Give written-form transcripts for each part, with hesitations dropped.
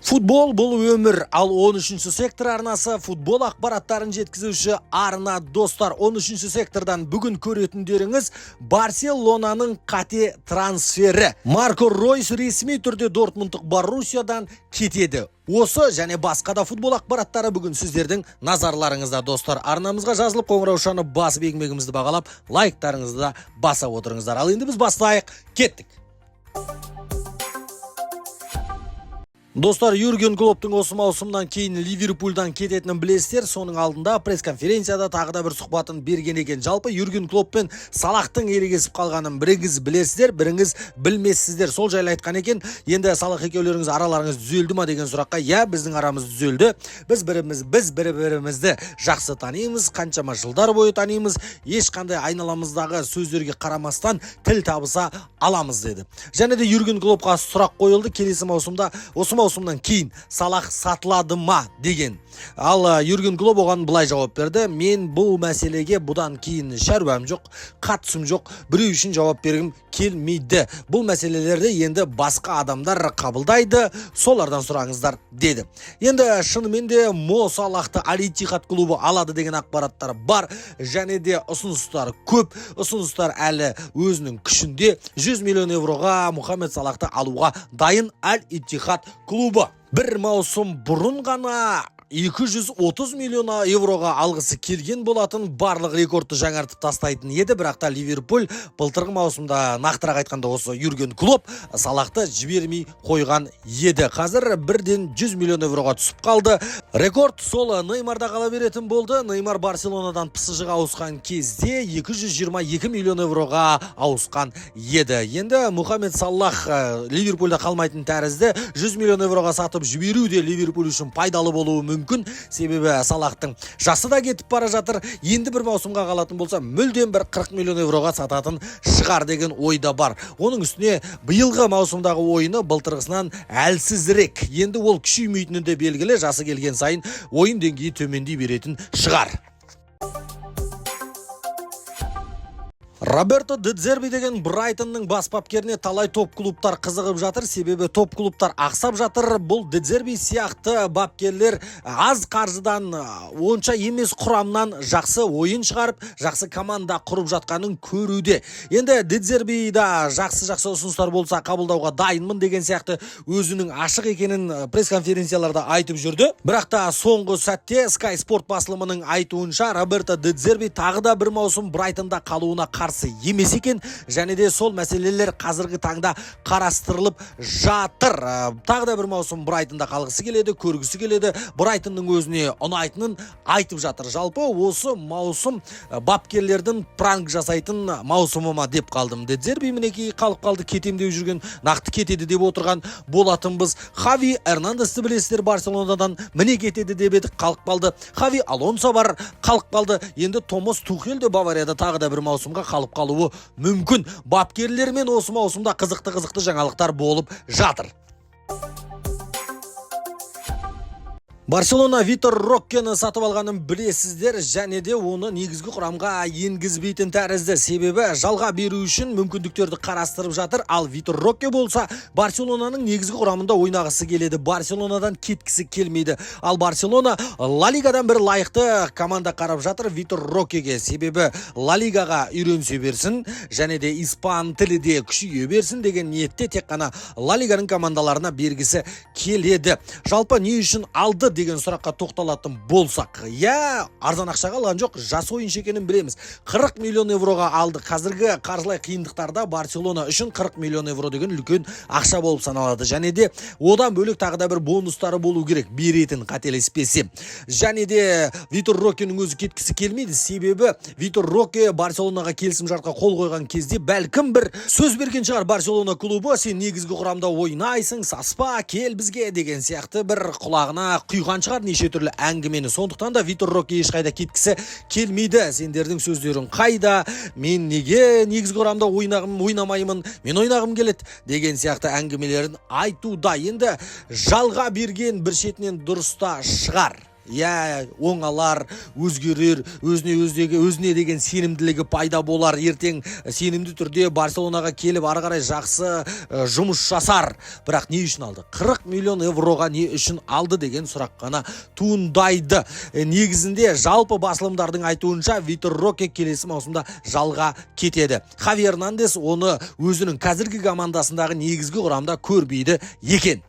Футбол бұл өмір, ал 13 сектор арнасы футбол ақпараттарын жеткізуші арна. Достар, 13 сектордан бүгін көретіндеріңіз Барселонаның қате трансфері. Марко Ройс ресми түрде Дортмундтық Боруссиядан кетеді. Осы және басқа да футбол ақпараттары бүгін сіздердің назарларыңызда, достар. Арнамызға жазылып, қоңыраушаны басып, еңбегімізді бағалап, лайктарыңызды да баса отырыңыздар. Ал енді біз бастайық, кеттік. Достар, Юрген Клопптың осы маусымнан кейін Ливерпульдан кететінін білесіздер. Соның алдында пресс-конференцияда тағы да бір сұхбатын берген екен. Жалпы Юрген Клопп пен Салахтың ерегесіп қалғанын біріңіз білесіздер, біріңіз білмессіздер. Сол жайлы айтқан екен. Енді Салах екеулеріңіз араларыңыз түзелді ма деген сұраққа, иә, біздің арамыз түзелді. Біз бір-бірімізді жақсы танимыз, қаншама жылдар бойы танимыз. Ешқандай айналамыздағы сөздерге қарамастан тіл табыса аламыз деді. Және де Юрген Клоппқа сұрақ қойылды: келесі маусымда, осы маусымнан кейін Салах сатылады ма деген. Ал Юрген Клопп оған былай жауап берді: мен бұл мәселеге бұдан кейін шаруам жоқ, қатысым жоқ, біреу үшін жауап бергім келмейді. Бұл мәселелерді енді басқа адамдар қабылдайды, солардан сұраңыздар деді. Енді шынымен де Мо Салахты Аль Иттихад клубы алады деген ақпараттар бар, және де ұсыныстар көп. Ұсыныстар әлі өзінің күшінде. 100 миллион евроға Мұхаммед Салахты алуға дайын Аль Иттихад клубы. Бір маусым бұрын ғана 230 миллион евроға алғысы келген болатын, барлық рекордты жаңартып тастайтын еді. Бірақ та Ливерпуль былтырғы маусымда, нақтырақ айтқанда, осы Юрген Клопп Салахты жібермей қойған еді. Қазір бірден 100 миллион евроға түсіп қалды. Рекорд сол Неймарда қала беретін болды. Неймар Барселонадан ПСЖ-ға ауысқан кезде 222 миллион евроға ауысқан еді. Енді Мұхаммед Салах Ливерпульда қалмайтын тәрізді. 100 миллион евроға сатып жіберу де Ливерпуль үшін пайдалы болуы мүмкін, себебі Салахтың жасы да кетіп бара жатыр. Енді бір маусымға қалатын болса, мүлдем бір 40 миллион евроға сататын шығар деген ой да бар. Оның үстіне биылғы маусымдағы ойыны былтырғысынан әлсізірек. Енді ол күшеймейтіні де белгілі, жасы келген сайын ойын деңгейі төмендей беретін шығар. Роберто Де Дзерби деген Брайтонның бас бапкеріне талай топ клубтар қызығып жатыр, себебі топ клубтар ақсап жатыр. Бұл Де Дзерби сияқты бапкерлер аз қаржыдан, онша емес құрамнан жақсы ойын шығарып, жақсы команда құрып жатқанын көруде. Енді Де Дзерби да жақсы-жақсы ұсыныстар болса қабылдауға дайынмын деген сияқты өзінің ашық екенін пресс-конференцияларда айтып жүрді. Бірақ та соңғы сәтте Sky Sport басылымының айтуынша, Роберто Де Дзерби тағы да бір маусым Брайтонда қалуына қарсы емес екен, және де сол мәселелер қазіргі таңда қарастырылып жатыр. Тағы да бір маусым Брайтонда қалғысы келеді, көргісі келеді, Брайтонның өзіне ұнайтынын айтып жатыр. Жалпы осы маусым бапкерлердің пранк жасайтын маусымы ма деп қалдым. Де Дзерби мінекей қалып қалды, кетем деп жүрген, нақты кетеді деп отырған болатынбыз. Хави Эрнандесті білесіздер, Барселонадан міне кетеді деп едік, қалып қалды. Хави Алонсо бар, қалып қалды. Енді Томас Тухель де Баварияда тағы да бір маусымға қалып қалуы мүмкін. Бапкерлермен осы маусымда қызықты-қызықты жаңалықтар болып жатыр. Барселона Витор Роккені сатып алғанын білесіздер, және де оны негізгі құрамға енгізбейтін тәрізді, себебі жалға беру үшін мүмкіндіктерді қарастырып жатыр. Ал Витор Рокке болса Барселонаның негізгі құрамында ойнағысы келеді, Барселонадан кеткісі келмейді. Ал Барселона Ла Лигадан бір лайықты команда қарап жатыр Витор Роккеге, себебі Ла Лигаға үйренсе берсін және де испан тілі де күшейе берсін деген ниетте тек қана Ла Лиганың командаларына бергісі келеді. Жалпы не үшін алды деген сұраққа тоқталатын болсақ, иә, арзан ақшаға алған жоқ, жас ойыншы екенін білеміз. 40 миллион евроға алды. Қазіргі қаржылай қиындықтарда Барселона үшін 40 миллион евро деген үлкен ақша болып саналады. Және де одан бөлек тағы да бір бонустары болу керек беретін, қателеспесем. Және де Витор Роккенің өзі кеткісі келмейді, себебі Витор Рокке Барселонаға келісімшартқа қол қойған кезде бәлкім бір сөз берген шығар Барселона клубы: сен негізгі құрамда ойнайсың, саспа, кел бізге деген сияқты бір құлағына құйған шығар неше түрлі әңгімені. Сондықтан да Витор Рокке ешқайда кеткісі келмейді. Сендердің сөздерің қайда, мен неге негізгі құрамда ойнамаймын, мен ойнағым келеді деген сияқты әңгімелерін айтуда. Енді жалға берген бір шетінен дұрыс та шығар. Иә, оңалар, өзгерер, өзіне деген сенімділігі пайда болар, ертең сенімді түрде Барселонаға келіп, ары қарай жақсы жұмыс жасар. Бірақ не үшін алды? 40 миллион евроға не үшін алды деген сұрақ қана туындайды. Негізінде жалпы басылымдардың айтуынша, Витор Роке келесі маусымда жалға кетеді. Хави Эрнандес оны өзінің қазіргі командасындағы негізгі құрамда көрмейді екен.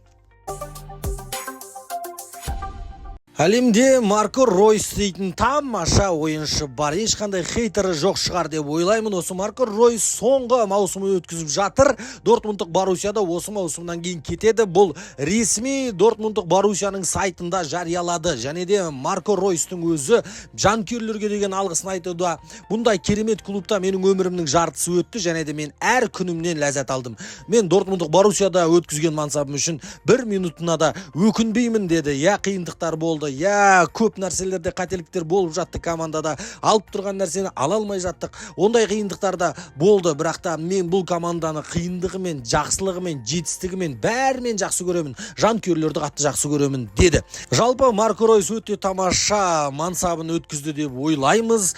Әлемде Марко Ройс дейтін тамаша ойыншы бар. Ешқандай хейтері жоқ шығар деп ойлаймын. Осы Марко Ройс соңғы маусымын өткізіп жатыр. Дортмундтық Боруссияда осы маусымнан кейін кетеді. Бұл ресми Дортмундтық Боруссияның сайтында жариялады. Және де Марко Ройстың өзі жанкүйерлерге деген алғысын айтуда. «Бұндай керемет клубта менің өмірімнің жартысы өтті және де мен әр күнімнен ләззат алдым. Мен Дортмундтық Боруссияда өткізген мансабым үшін бір минутына да өкінбеймін», – деді. Иә, қиындықтар болды, иә, көп нәрселерде қателіктер болып жатты, командада алып тұрған нәрсені ала алмай жаттық, ондай қиындықтар да болды. Бірақ та мен бұл команданы қиындығымен, жақсылығымен, жетістігімен, бәрімен жақсы көремін, жанкүйерлерді қатты жақсы көремін, деді. Жалпы Марко Ройс өте тамаша мансабын өткізді деп ойлаймыз.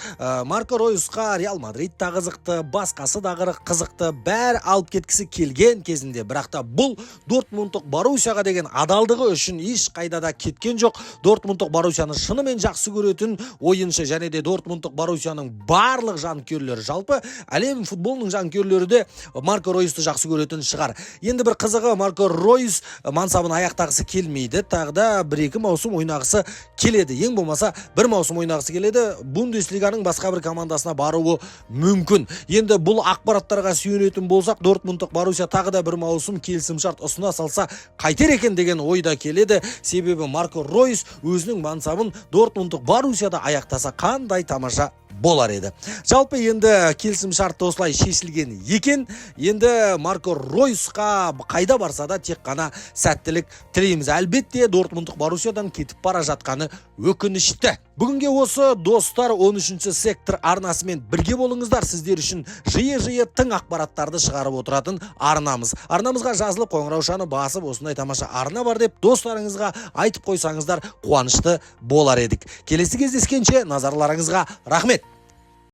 Марко Ройсқа Реал Мадрид та қызықты, басқасы да қызықты, бәрі алып кеткісі келген кезінде. Бірақ та бұл Дортмундтық Боруссияға деген адалдығы үшін ешқайда да кеткен жоқ. Дортмундтық Боруссияны шынымен жақсы көретін ойыншы және де Дортмундтық Боруссияның барлық жанкүйерлері, жалпы әлем футболының жанкүйерлері де Марко Ройсты жақсы көретін шығар. Енді бір қызығы, Марко Ройс мансабын аяқтағысы келмейді, тағы да бір екі маусым ойнағысы келеді, ең болмаса бір маусым ойнағысы келеді. Бундеслиганың басқа бір командасына баруы мүмкін. Енді бұл ақпараттарға сүйенетін болсақ, Дортмундтық Боруссия тағы да бір маусым келісімшарт ұсына салса қайтер екен деген ой да келеді. Себебі Марко Ройс өзінің мансабын Дортмундтық Боруссияда аяқтаса, қандай тамаша болар еді. Жалпы енді келісімшарт осылай шешілген екен. Енді Марко Ройсқа қайда барса да тек қана сәттілік тілейміз. Әлбетте, Дортмундтық Боруссиядан кетіп бара жатқаны өкінішті. Бүгінге осы, достар. 13 сектор арнасымен бірге болыңыздар. Сіздер үшін жиі-жиі тың ақпараттарды шығарып отыратын арнамыз. Арнамызға жазылып, қоңыраушаны басып, осындай тамаша арна бар деп достарыңызға айтып қойсаңыздар, қуанышты болар едік. Келесі кездескенше, назарларыңызға рахмет.